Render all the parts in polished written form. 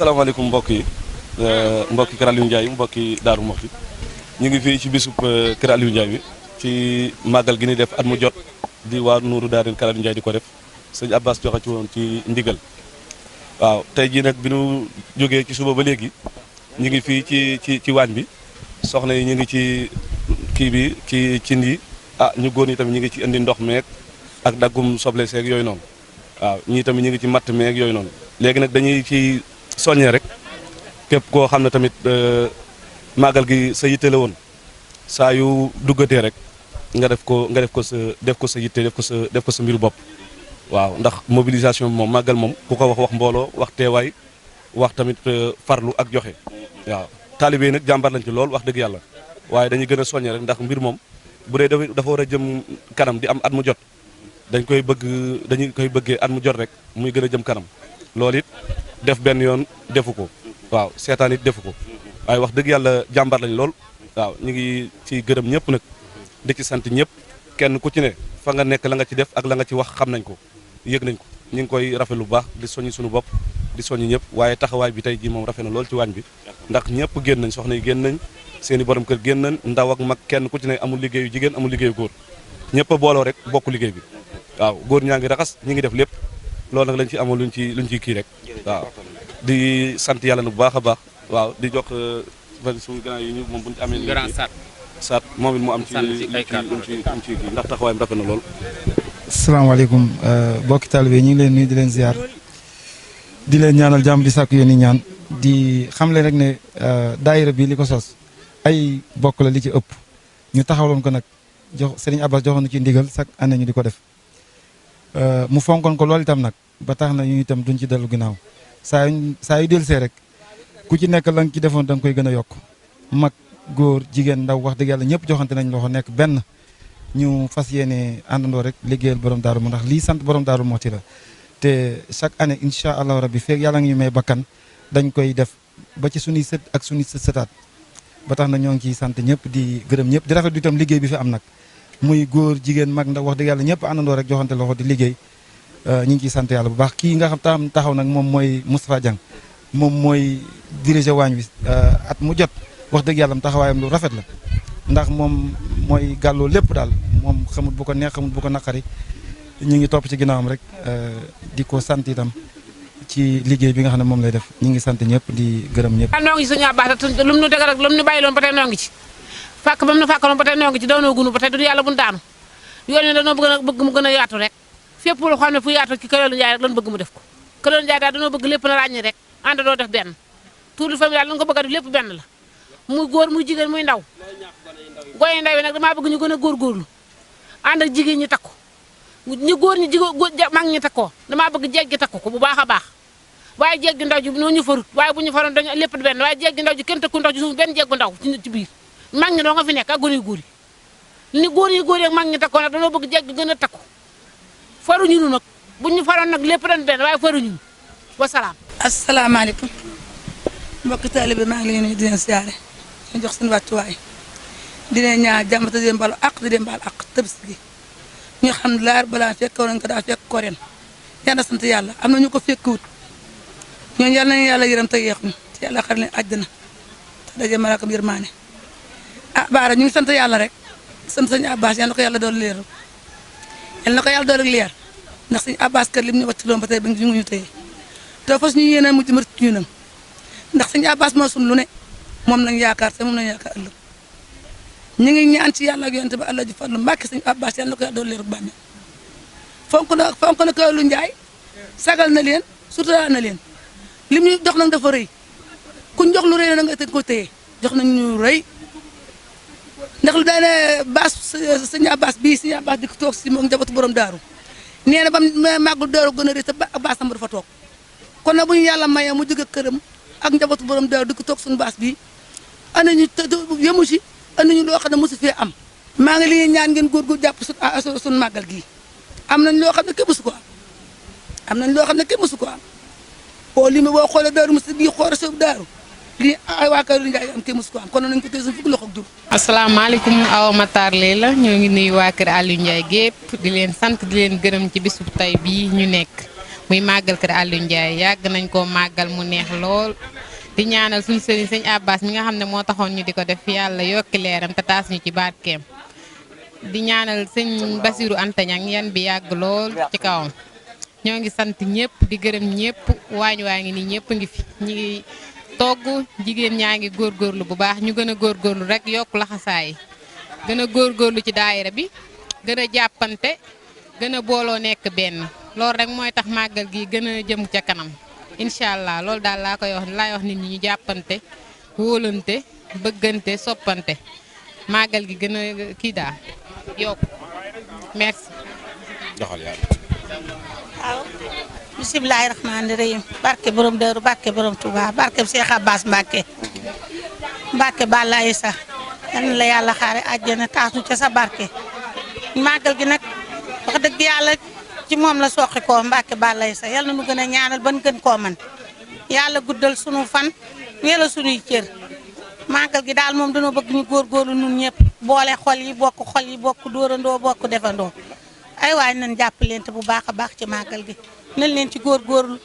asalaamaaleykum mbokk yi mbokki Kër Aliou Ndiaye mbokki Daaru Muxti ñu ngi fii ci bisub Kër Aliou Ndiaye bi ci màggal gi ni def at mu jot di waa Nuuru Daarin Kër Aliou Ndiaye di ko def sëñ Abbas joxe ci woon ci ndigal waaw tey jii nag bi nu jógee ci suba ba léegi ñu ngi fii ci waañ bi soxna yi ñu ngi ci kii bi ci cin yi ñu góor ñi tamit ñu ngi ci indi ndox meeg ak daggum soble seeg yooyu noonu waaw ñii tamit ñu ngi ci matt meeg yooyu noonu léegi nag dañuy ci soññee rek képp koo xam ne tamit màggal gi sa yitte la woon saa yu duggatee rek nga def ko sa yitte def ko sa mbiru bopp waaw ndax mobilisation bi moom màggal moom ku ko wax mbooloo wax teewaay wax tamit farlu ak joxe waaw taalibe nag jàmbar lañ ci lool wax dëgg yàlla waaye dañuy gën a soññee rek ndax mbir moom bu dee dafa war a jëm kanam di am at mu jot dañu koy bëggee at mu jot rek muy gën a jëm kanam loolu it def benn yoon defu ko waaw seetaan it defu ko waaye wax dëgg yàlla jàmbar lañ lool waaw ñu ngi ci gërëm ñëpp nag di ci sant ñëpp kenn ku ci ne fa nga nekk la nga ci def ak la nga ci wax xam nañ ko yëg nañ ko ñu ngi koy rafet lu baax di soññi suñu bopp di soññi ñëpp waaye taxawaay bi tey jii moom rafet na lool ci waañ bi ndax ñëpp génn nañ soxna yi génn nañ seeni borom kër génn nañ ndaw ak mag kenn ku ci ne amul liggéeyu jigéen amul liggéeyu góor ñëpp a booloo rek bokk liggéey bi waaw góor ñaa ngi raxas ñi ngi def lépp loolu nag lañ ci amoon luñ ciy kii rek waaw di sant yàlla na bu baax a baax waaw di jox suñu grand yi ñu moom buñu amee grand saat moom it mu am ci kii ndax taxawaayam rafet na lool. asalaamaaleykum bokki taalibe ñu ngi leen nuyu di leen ziar di leen ñaanal jàmm di sàkku yéen i ñaan di xam leen rek ne daayira bi li ko sos ay bokk la li ci ëpp ñu taxawloon ko nag jox Serigne Abbas joxoon ci ndigal chaque année ñu di ko def mu fonkoon ko loolu itam nag ba tax na ñu itam duñ ci dellu ginnaaw saa yu dellusee rek ku ci nekk la nga ci defoon da nga koy gën a yokk mag góor jigéen ndaw wax dëgg yàlla ñëpp joxante nañ loxo nekk benn ñu fas yéene àndandoo rek liggéeyal borom daaru mu ndax lii sant borom daaru Muxti la te chaque année incha allahu rabbi feeg yàlla ngi ñu may bakkan dañ koy def ba ci suñuy sët ak suñuy sëtaat ba tax na ñoo ngi ciy sant ñëpp di gërëm ñëpp di rafetlu itam liggéey bi fi am nag muy góor jigéen mag ndax wax dëgg yàlla ñëpp àndandoo rek joxante loxo di liggéey ñu ngi ciy sant yàlla bu baax kii nga xam taxaw nag moom mooy Moustapha Dieng moom mooy diriger waañ wi at mu jot wax dëgg yàlla taxawaayam lu rafet la ndax moom mooy gàlloo lépp daal moom xamut bu ko neex xamut bu ko naqari ñu ngi topp ci ginnaawam rek di ko sant itam ci liggéey bi nga xam ne moom lay def ñu ngi sant ñëpp di gërëm ñëpp. noo ngi suñu baax lu mu nu tegal rek lu mu nu bàyyi loon ba tey noo ngi ci fàkk ba mu nu fàkkaloon ba tey noo ngi ci doonoo gunu ba tey du yàlla buñu daanu yoon ne dañoo bëgg mu gën a yaatu rek fépp lu xam ne fu yaatu ci Kër Aliou Ndiaye rek lañu bëgg mu def ko Kër Aliou Ndiaye daal dañoo bëgg lépp na ràññi rek ànd doo def benn tour de famille daal lañu ko bëgg a def lépp benn la muy góor muy jigéen muy ndaw goye ndaw yi nag damaa bëgg ñu gën a góorgóorlu ànd ak jigéen ñi takku ñu góor ñi mag ñi takkoo damaa bëgg jeeg gi takku ko bu baax a baax waaye jeeg gi ndaw ji noo ñu farut waaye bu ñu faroon dañu lépp benn waaye jeeg gi ndaw ji kenn takku ndaw ji suuf benn jeeg bu ndaw ci biir mag ñi doo nga fi nekk ak gone yu góor yi ni góor yi ak mag ñi takkoo nag dañoo bëgg jeeg gi gën a takku faruñu nu nag bu ñu faroon nag lépp dañ benn waaye faruñu wasalaam. asalaamaaleykum mbokki taalibe maa ngi leen di leen siyaare ñu jox seen wàccuwaay di leen ñaan jàmm te di leen balu àq di leen baal àq Tabaski gi ñu xam ne laar balaa fekkoon nañu ko daa fekk ko ren yàlla sant yàlla am na ñu ko fekkiwut ñooñu yàlla nañu yàlla yërëm te yeex ñu te yàlla xar leen àjjana te daje malaakam yërmaane baara ñu ngi sant yàlla rek sant sëñ Abbas yàlla na ko yàlla doon leer yàlla na ko yàlla doon leer ndax sëñ Abbas kër lim ñu wàcc loon ba tey ba ñu tey te fas ñu yéene mujj mër ci ñu nam ndax sëñ Abbas moo sun lu ne moom lañ yaakaar te moom lañ yaakaar ëllëg ñu ngi ñaan ci yàlla ak yonent ba Allah ji farlu Mbàkke sëñ Abbas yàlla na ko yàlla doon leer bàmmeel fonk na Kër Aliou Ndiaye sagal na leen sutura na leen lim ñu jox nag dafa rëy kuñ jox lu rëy na nga tëj ko téye jox nañ ñu rëy ndax lu daane baas sëñ Abbas bii sëñ Abbas di ko toog si moom njabootu borom daaru nee na ba màggul daaru gën a rëy te baasam ba dafa toog kon nag bu ñu yàlla mayee mu jóge këram ak njabootu borom daaru di ko toog suñu baas bii ana ñu yëmu si ana ñu loo xam ne mosu fee am maa ngi li ñaan ngeen góorgóor jàpp suñu màggal gii am nañ loo xam ne kenn mosu ko am nañ loo xam ne kenn mosu ko am boo lii boo xoolee daaru mosu bii xool soobu daaru lii ay waa Kër Aliou Ndiaye am kenn mosu ko am kon nañ ko tey suñu fukki loxo ak jur. asalaamaaleykum Awa Matar la ñoo ngi nuyu waa Kër Aliou Ndiaye gépp di leen sant di leen gërëm ci bisub tay bii ñu nekk muy màggal kër Aliou Ndiaye yàgg nañ koo màggal mu neex lool di ñaanal suñu sëriñ sëñ Abbas mi nga xam ne moo taxoon ñu di ko def yàlla yokki leeram te taas ñu ci barkeem di ñaanal sëñ Basiru Antañang yan bi yàgg lool ci kawam ñoo ngi sant ñëpp di gërëm ñëpp waañ waa ngi nii ñëpp ngi fi ñi ngi togg jigéen ñaa ngi góorgóorlu bu baax ñu gën a góorgóorlu rek yokk laxasaay gën a góorgóorlu ci daayira bi gën a jàppante gën a booloo nekk benn loolu rek mooy tax màggal gi gën a jëm ca kanam incha allah loolu daal laa koy wax laay wax nit ñi ñu jàppante wóolante bëggante soppante màggal gi gën a kii daal yokk merci. waaw bisimilahi rahmaani rahim barke borom Daaru barke borom Touba barke Cheikh Abbas Mbacke Balla Isa yal na la yàlla xaare àjjana taas nu ca sa barke màggal gi nag wax dëgg yàlla ci moom la soqi koo Mbacke Balla Isa yal na nu gën a ñaanal ban gën koo man yàlla guddal sunu fan weela sunuy cër màggal gi daal moom dañoo bëgg ñu góorgóorlu nun ñëpp boole xol yi bokk dóorandoo bokk defandoo ay waay nañ jàppalante bu baax a baax ci màggal gi nañ leen ci góorgóorlu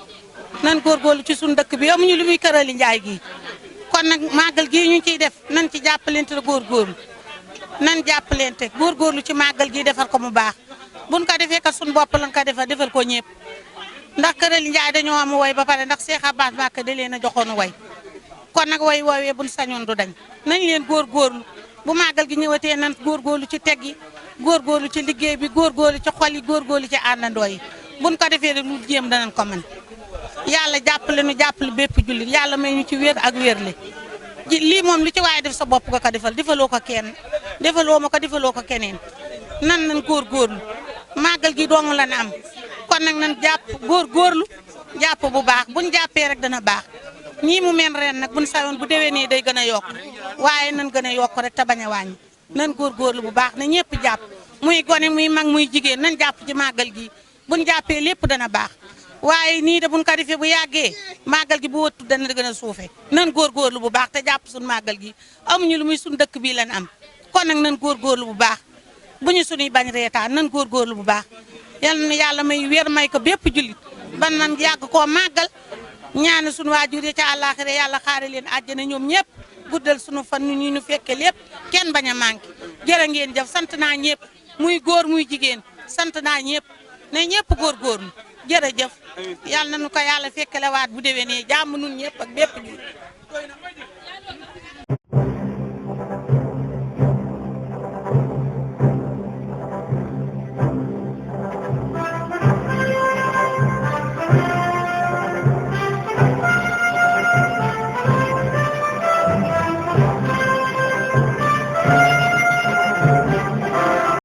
nan góorgóorlu ci suñu dëkk bi amuñu lu muy Kër Aliou Ndiaye gii kon nag màggal gii ñu ciy def nañ ci jàppalante la góorgóorlu nan jàppalante góorgóorlu ci màggal gii defar ko mu baax buñ ko defee kat suñu bopp lañ ko defal ko ñëpp ndax Kër Aliou Ndiaye dañoo am way ba pare ndax Cheikh Abbas Mbacke da leen a joxoon way kon nag way woowee buñ sañoon du dañ nañ leen góorgóorlu bu màggal gi ñëwatee nan góorgóorlu ci teg yi góorgóorlu ci liggéey bi góorgóorlu ci xol yi góorgóorlu ci àndandoo yi buñ ko defee rek lu jéem danañ ko mën yàlla jàppale nu jàppale bépp jullit yàlla may ñu ci wér ak wérle lii moom lu ci waaye def sa bopp nga ko defaloo ko kenn defaloo ma ko defaloo ko keneen nan góorgóorlu màggal gi dong la na am kon nag nan jàpp góorgóorlu jàpp bu baax buñ jàppee rek dana baax nii mu mel ren nag buñ sayoon bu déwénee day gën a yokk waaye nan gën a yokk rek te bañ a wàññi nan góorgóorlu bu baax na ñëpp jàpp muy gone muy mag muy jigéen nan jàpp ci màggal gi buñ jàppee lépp dana baax waaye nii de buñ ko defee bu yàggee màggal gi bu wëttu dana gën a suufe nan góorgóorlu bu baax te jàpp suñ màggal gi amuñu lu muy suñ dëkk bii lan am kon nag nan góorgóorlu bu baax bu ñu suñuy bañ reetaan nan góorgóorlu bu baax yal na yàlla may wér may ko bépp jullit ban nan yàgg koo màggal ñaana suñu waajur yi ca àllaaxira yàlla xaare leen àjjana ñoom ñëpp guddal suñu fan ñu ñu fekke lépp kenn bañ a manqué jërë ngeen jëf sant naa ñëpp muy góor muy jigéen sant naa ñëpp ne ñëpp góorgóorlu jërëjëf yàlla na nu ko yàlla fekkelewaat bu déwénee jàmm nun ñëpp ak bépp jullit